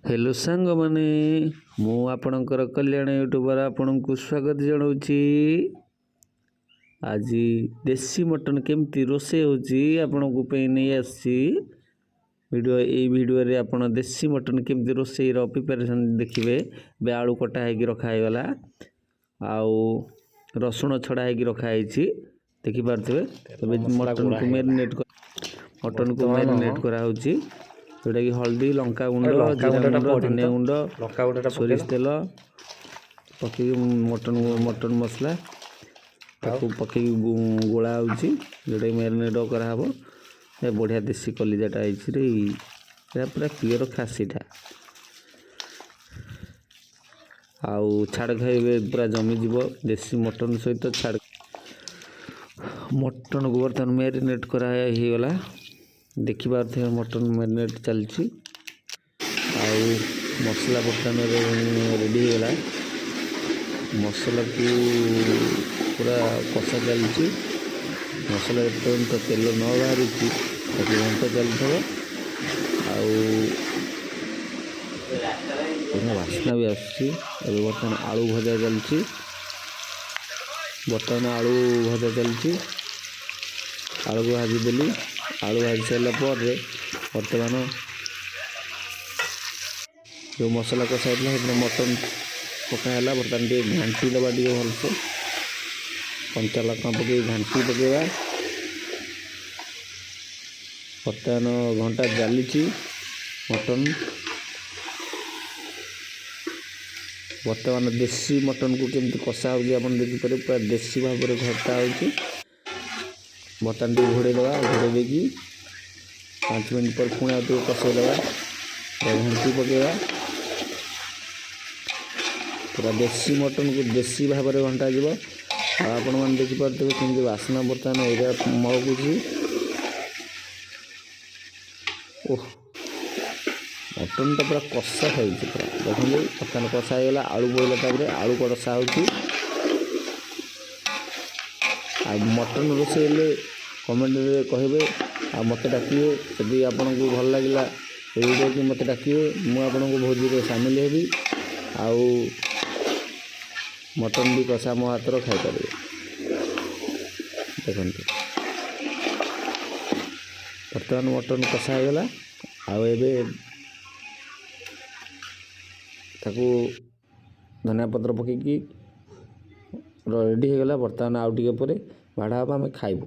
Hello ସାଙ୍ଗମାନେ, ମୁଁ ଆପଣଙ୍କର କଲ୍ୟାଣ ୟୁଟ୍ୟୁବର ଆପଣଙ୍କୁ ସ୍ୱାଗତ ଜଣାଉଛି। ଆଜି ଦେଶୀ ମଟନ୍ କେମିତି ରୋଷେଇ ହେଉଛି ଆପଣଙ୍କ ପାଇଁ ନେଇ ଆସିଛି ଭିଡ଼ିଓ। ଏଇ ଭିଡ଼ିଓରେ ଆପଣ ଦେଶୀ ମଟନ୍ କେମିତି ରୋଷେଇର ପ୍ରିପାରେସନ୍ ଦେଖିବେ। ଏବେ ଆଳୁ କଟା ହେଇକି ରଖା ହେଇଗଲା ଆଉ ରସୁଣ ଛଡ଼ା ହେଇକି ରଖା ହେଇଛି, ଦେଖିପାରୁଥିବେ। ଏବେ ମଟନ୍କୁ ମ୍ୟାରିନେଟ୍, ମଟନ୍କୁ ମ୍ୟାରିନେଟ୍ କରାହେଉଛି, ଯେଉଁଟାକି ହଳଦୀ, ଲଙ୍କା ଗୁଣ୍ଡ, ଜିରା ଗୁଣ୍ଡ, ଧନିଆ ଗୁଣ୍ଡ, ସୋରିଷ ତେଲ ପକେଇକି ମଟନ୍ ମସଲା ତାକୁ ପକେଇକି ଗୋଳା ହେଉଛି, ଯେଉଁଟାକି ମ୍ୟାରିନେଟ୍ କରାହେବ। ଏ ବଢ଼ିଆ ଦେଶୀ କଲିଜାଟା ହେଇଛି ରେ, ଏଇଟା ପୁରା ପିଓର ଖାସିଟା। ଆଉ ଛାଡ଼ ଖାଇବେ ପୁରା ଜମିଯିବ ଦେଶୀ ମଟନ୍ ସହିତ ଛାଡ଼। ମଟନ୍କୁ ବର୍ତ୍ତମାନ ମ୍ୟାରିନେଟ୍ କରା ହେଇଗଲା, ଦେଖିପାରୁଥିବେ ମଟନ୍ ମ୍ୟାରିନେଟ୍ ଚାଲିଛି। ଆଉ ମସଲା ବର୍ତ୍ତମାନ ରେଡ଼ି ହେଇଗଲା, ମସଲାକୁ ପୁରା କଷା ଚାଲିଛି। ମସଲା ଯେପର୍ଯ୍ୟନ୍ତ ତେଲ ନ ବାହାରିଛି ତାକୁ ଘଣ୍ଟ ଚାଲିଥିବ। ଆଉ ବଢ଼ିଆ ବାସ୍ନା ବି ଆସୁଛି। ଏବେ ବର୍ତ୍ତମାନ ଆଳୁ ଭଜା ଚାଲିଛି, ବର୍ତ୍ତମାନ ଆଳୁ ଭଜା ଚାଲିଛି। ଆଳୁକୁ ଭାଜିଦେଲି। ଆଳୁ ଭାଜି ସାରିଲା ପରେ ବର୍ତ୍ତମାନ ଯେଉଁ ମସଲା କଷା ହେଇଥିଲା ସେଥିରେ ମଟନ୍ ପକା ହେଲା। ବର୍ତ୍ତମାନ ଟିକେ ଘାଣ୍ଟି ଦେବା, ଟିକେ ଭଲସେ କଞ୍ଚା ଲଙ୍କା ପକାଇ ଘାଣ୍ଟି ପକାଇବା। ବର୍ତ୍ତମାନ ଘଣ୍ଟା ଚାଲିଛି ମଟନ୍। ବର୍ତ୍ତମାନ ଦେଶୀ ମଟନ୍କୁ କେମିତି କଷା ହେଉଛି ଆପଣ ଦେଖିପାରିବେ, ପୁରା ଦେଶୀ ଭାବରେ ଘଣ୍ଟା ହେଉଛି। ବର୍ତ୍ତମାନ ଟିକେ ଘୋଡ଼େଇ ଦେବା, ଘୋଡ଼େଇ ଦେଇକି 5 ମିନିଟ୍ ପରେ ପୁଣି ଆଉ ଟିକେ କଷେଇ ଦେବା, ଘାଣ୍ଟି ପକାଇବା। ପୁରା ଦେଶୀ ମଟନ୍କୁ ଦେଶୀ ଭାବରେ ଘଣ୍ଟାଯିବ। ଆଉ ଆପଣମାନେ ଦେଖିପାରୁଥିବେ କେମିତି ବାସ୍ନା ବର୍ତ୍ତମାନ ଏରିଆ ମହକୁଛି। ଓହ, ମଟନ୍ଟା ପୁରା କଷା ହେଇଛି ପୁରା, ଦେଖନ୍ତୁ। ବର୍ତ୍ତମାନ କଷା ହେଇଗଲା, ଆଳୁ ପଡ଼ିଲା, ତାପରେ ଆଳୁ କଷା ହେଉଛି। ଆଉ ମଟନ୍ ରୋଷେଇ ହେଲେ କମେଣ୍ଟରେ କହିବେ ଆଉ ମୋତେ ଡାକିବେ। ଯଦି ଆପଣଙ୍କୁ ଭଲ ଲାଗିଲା ଏ ଭିଡ଼ିଓଟି ମୋତେ ଡାକିବେ, ମୁଁ ଆପଣଙ୍କୁ ଭୋଜିରେ ସାମିଲ ହେବି ଆଉ ମଟନ୍ ବି କଷା ମୋ ହାତର ଖାଇପାରିବେ। ଦେଖନ୍ତୁ, ବର୍ତ୍ତମାନ ମଟନ୍ କଷା ହେଇଗଲା। ଆଉ ଏବେ ତାକୁ ଧନିଆ ପତ୍ର ପକାଇକି ରେଡ଼ି ହେଇଗଲା। ବର୍ତ୍ତମାନ ଆଉ ଟିକେ ପରେ ବାଢ଼ା ହେବ, ଆମେ ଖାଇବୁ।